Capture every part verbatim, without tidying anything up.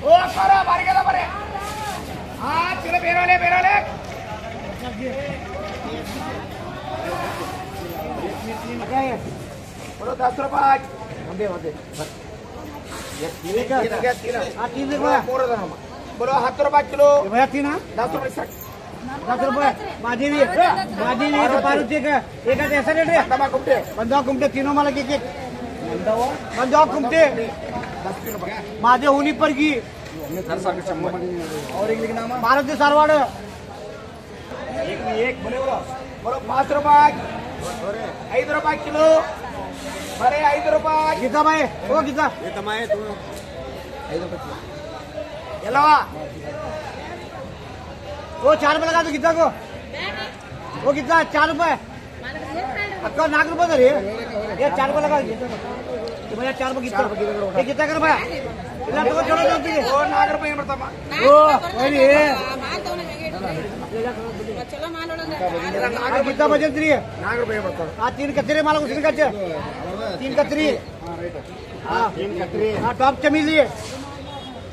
او، سارا بارے گلا بارے. ہاں، چلو، بیرا لے، بیرا لے. بولو، دس روپے آج. وندے، وندے. یہ تین ہے کیا؟ تین ہے، تین ہے. ہاں، تین روپے. بولو، ہات روپے کلو. یہ بھیا، تین ہے؟ دس روپے سک. دس روپے. بھاجی بھی، بھاجی بھی، ایک پانچ روپے کا. ایک ایسا ریٹ ہے. بندہ کمٹے. بندہ کمٹے، تینوں مالا کے کے. بندہ کمٹے. دس کلو. ماجے ہونی پر کی. سر، سر، کے چمچ. اور ایک لکھنا. بھارت کے سارواڑ. ایک، ایک، بولے، بولو. بولو، پانچ روپے. آج. آئید روپے کلو. بارے، آئید روپے. کتا بھائی؟ وہ کتا؟ یہ تمہارے، تم. یلا. وہ چار روپے لگا دو، کتا کو؟ وہ کتا؟ چار روپے. اکا ناک روپے دے رہے. یہ چار روپے لگا دے. تمہارا چار روپے کتا؟ یہ کتا کر بھائی؟ اتنا تو چھوڑو، جلدی. وہ ناک روپے یہ مرتا. وہ، وہ نہیں ہے. آج کتا بجے تری ہے؟ ناک روپے یہ مرتا. آج تین کتری مالا اس نے کچے. تین کتری. ہاں. تین کتری. ہاں، ٹاپ چمیلی ہے.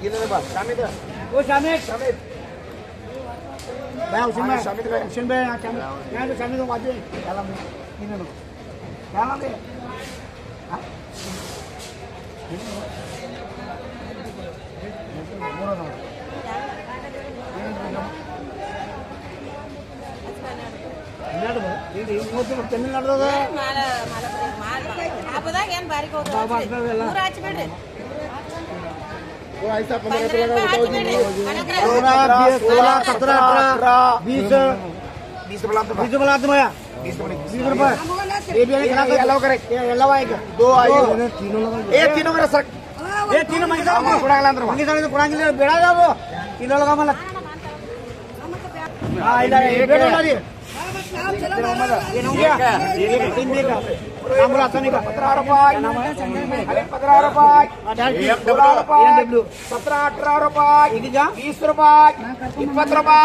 یہ تو بس، شامل ہے. وہ شامل. شامل. بھائی، حسین بھائی. شامل بھائی. حسین بھائی، ہاں، شامل. یہاں تو شامل تو واجب ہے. کیا نام ہے؟ یہ لے لو. کیا نام ہے؟ ہاں؟ تمل ناڈو دا. پندرہ، بیس، سولہ، سترہ، اٹھارہ، بیس. بیس بلا تو بیس بلا تو بھیا. بیس روپے. یہ بھی ہے، یہ، یہ الاؤ کرے. یہ الاؤ آئے گا. دو آئے. دو. یہ تینوں میرا سک. یہ تینوں منگی صاحب کو. قرآن کے اندر. منگی صاحب کو قرآن کے لیے بیڑا جا وہ. تینوں لگا ملک. ہاں، ادھر ہے. یہ بیڑا ڈالیے. یہ نو گیا. یہ تین بھی کا. نام بولا، آسانی کا. پندرہ روپے. ارے، پندرہ روپے. سترہ، اٹھارہ روپے. بیس روپے. اپت روپے.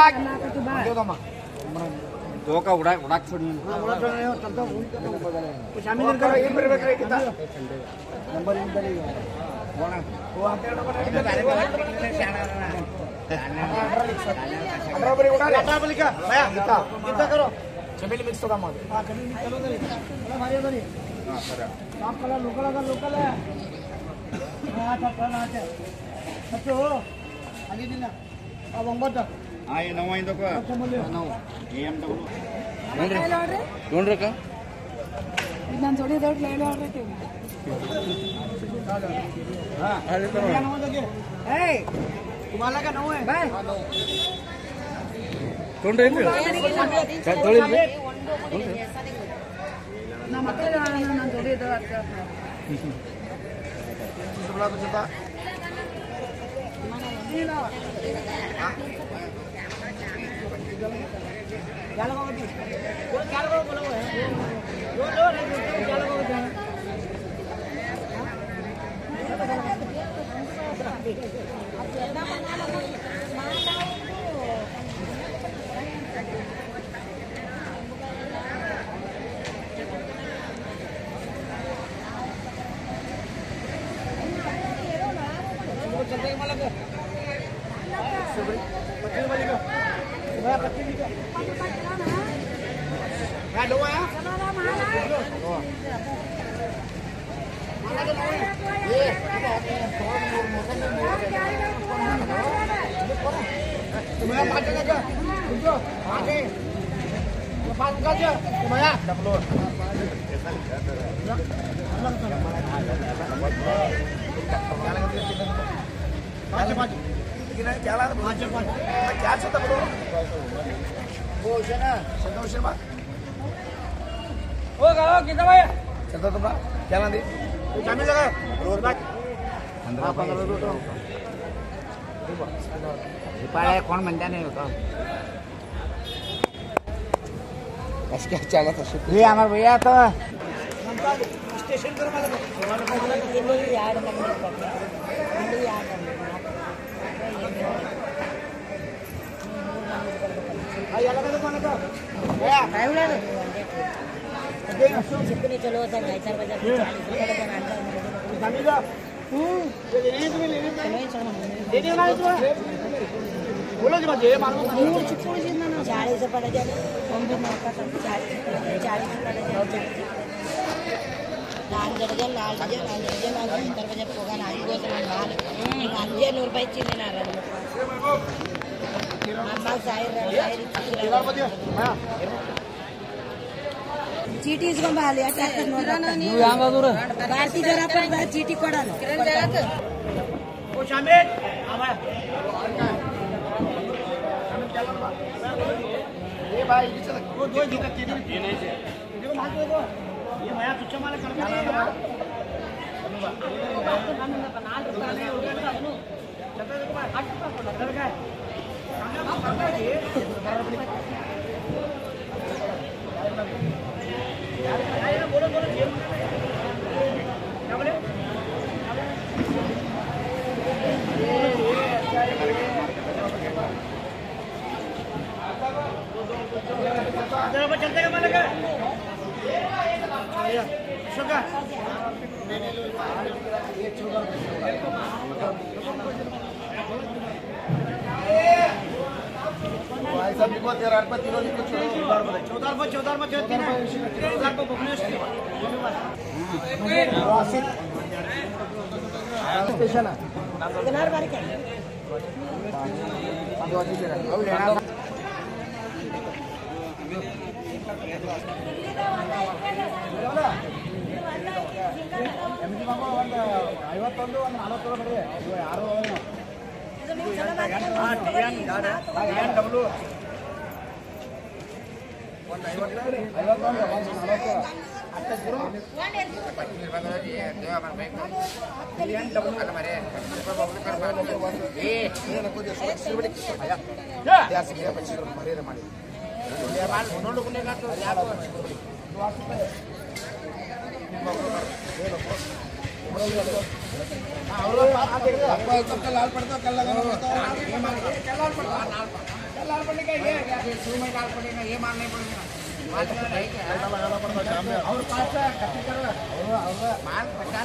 دو کا اڑا، اڑا چھوڑی. چمیلی مکس ہوگا مگر. اب ہم بتا. ہاں، یہ نو آئیں تو کا؟ اچھا، بولے. نو. یہ ہم تو. کون رکھا؟ نان جوڑی دوٹ لے لو اور رکھے. ہاں. اے، تمہارا کا نو ہے. بھائی. کون رہے؟ کیا تھوڑی؟ نہ، مت جانا، نہ، نہ، تھوڑی دیر آتے ہیں. کون منتا نہیں ہوتا؟ بس کیا چلا تھا؟ یہ ہمارے بھیا تو چلو سر، بھائی سر، بجا چالیس روپے کا نان کا۔ ہوں۔ چلو، چلو۔ بولو جی، بس یہ معلوم ہے۔ چالیس روپے کا جائے، ہم بھی موقع تھا، چالیس روپے کا جائے، چالیس روپے کا جائے، چالیس روپے کا۔ نان جڑ گیا، نان جڑ گیا، نان جڑ گیا، نان جڑ گیا، بھائی سر، بجا پوگا نان کو سر نان۔ ہوں، نان جڑ گیا، نور بھائی چیز نہ رہا۔ ہم بس ظاہر رہا، ظاہر ہی چیز رہا۔ چیٹی اس کو باہر لیا، کیا کرنا ہے؟ بھارتی جرا پر بھائی چیٹی پڑا لو۔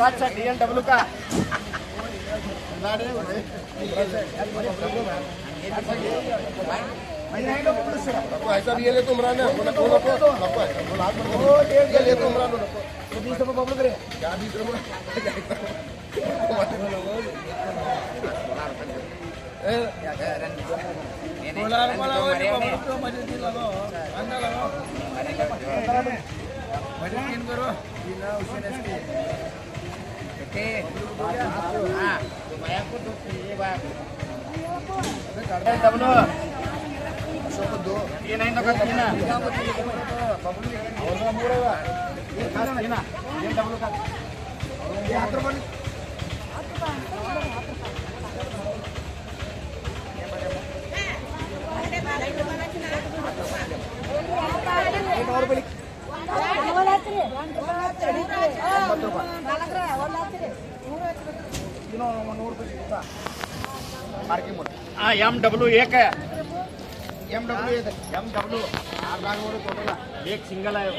اچھا، ڈی این ڈبلیو کا۔ ایسا بھی یہ لے تو عمران ہے، وہ نکو، نکو، نکو، یہ لے تو عمران، نکو۔ کیا بیس روپے؟ ایم ڈبلیو ایک ہے۔ ایم ڈبلیو ایک، ایم ڈبلیو ایک سنگل ہے۔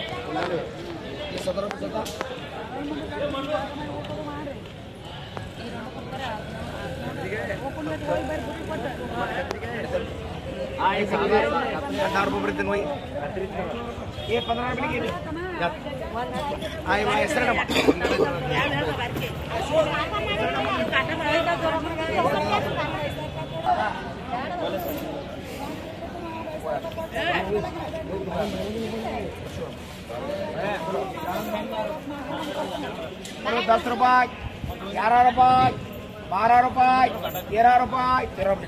دس روپے، گیارہ روپے، بارہ روپے، تیرہ روپے، تیرہ روپے۔